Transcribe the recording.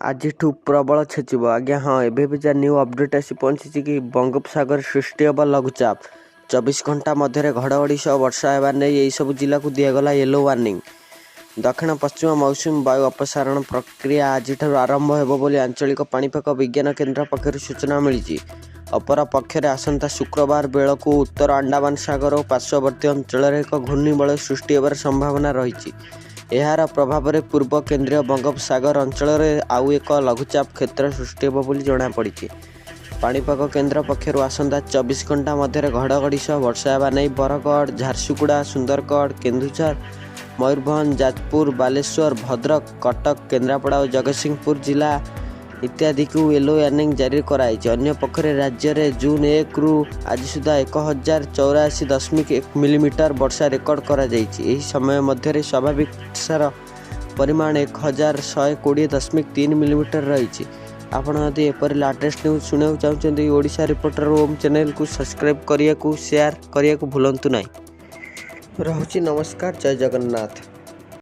ଆଜିଠୁ ପ୍ରବଳ ଛେଚିବ। ଆଜ୍ଞା ହଁ, ଏବେ ବି ଯାହା ନ୍ୟୁ ଅପଡ଼େଟ୍ ଆସି ପହଞ୍ଚିଛି କି ବଙ୍ଗୋପସାଗରରେ ସୃଷ୍ଟି ହେବ ଲଘୁଚାପ। 24 ଘଣ୍ଟା ମଧ୍ୟରେ ଘଡ଼ଘଡ଼ି ସହ ବର୍ଷା ହେବା ନେଇ ଏହିସବୁ ଜିଲ୍ଲାକୁ ଦିଆଗଲା ୟେଲୋ ୱାର୍ଣ୍ଣିଂ। ଦକ୍ଷିଣ ପଶ୍ଚିମ ମୌସୁମୀ ବାୟୁ ଅପସାରଣ ପ୍ରକ୍ରିୟା ଆଜିଠାରୁ ଆରମ୍ଭ ହେବ ବୋଲି ଆଞ୍ଚଳିକ ପାଣିପାଗ ବିଜ୍ଞାନ କେନ୍ଦ୍ର ପକ୍ଷରୁ ସୂଚନା ମିଳିଛି। ଅପରପକ୍ଷରେ ଆସନ୍ତା ଶୁକ୍ରବାର ବେଳକୁ ଉତ୍ତର ଆଣ୍ଡାମାନ ସାଗର ଓ ପାର୍ଶ୍ୱବର୍ତ୍ତୀ ଅଞ୍ଚଳରେ ଏକ ଘୂର୍ଣ୍ଣିବଳୟ ସୃଷ୍ଟି ହେବାର ସମ୍ଭାବନା ରହିଛି। ଏହାର ପ୍ରଭାବରେ ପୂର୍ବ କେନ୍ଦ୍ରୀୟ ବଙ୍ଗୋପସାଗର ଅଞ୍ଚଳରେ ଆଉ ଏକ ଲଘୁଚାପ କ୍ଷେତ୍ର ସୃଷ୍ଟି ହେବ ବୋଲି ଜଣାପଡ଼ିଛି। ପାଣିପାଗ କେନ୍ଦ୍ର ପକ୍ଷରୁ ଆସନ୍ତା 24 ଘଣ୍ଟା ମଧ୍ୟରେ ଘଡ଼ଘଡ଼ି ସହ ବର୍ଷା ହେବା ନେଇ ବରଗଡ଼, ଝାରସୁଗୁଡ଼ା, ସୁନ୍ଦରଗଡ଼, କେନ୍ଦୁଝର, ମୟୂରଭଞ୍ଜ, ଯାଜପୁର, ବାଲେଶ୍ୱର, ଭଦ୍ରକ, କଟକ, କେନ୍ଦ୍ରାପଡ଼ା ଓ ଜଗତସିଂହପୁର ଜିଲ୍ଲା ଇତ୍ୟାଦିକୁ ୟେଲୋ ୱାର୍ଣ୍ଣିଂ ଜାରି କରାଯାଇଛି। ଅନ୍ୟପକ୍ଷରେ ରାଜ୍ୟରେ ଜୁନ୍ 1ରୁ ଆଜି ସୁଦ୍ଧା 1084.1 ମିଲିମିଟର ବର୍ଷା ରେକର୍ଡ କରାଯାଇଛି। ଏହି ସମୟ ମଧ୍ୟରେ ସ୍ୱାଭାବିକ ବର୍ଷାର ପରିମାଣ 1120.3 ମିଲିମିଟର ରହିଛି। ଆପଣ ଯଦି ଏପରି ଲାଟେଷ୍ଟ ନ୍ୟୁଜ୍ ଶୁଣିବାକୁ ଚାହୁଁଛନ୍ତି, ଓଡ଼ିଶା ରିପୋର୍ଟର ଓମ୍ ଚ୍ୟାନେଲକୁ ସବସ୍କ୍ରାଇବ୍ କରିବାକୁ, ସେୟାର କରିବାକୁ ଭୁଲନ୍ତୁ ନାହିଁ। ରହୁଛି, ନମସ୍କାର, ଜୟ ଜଗନ୍ନାଥ।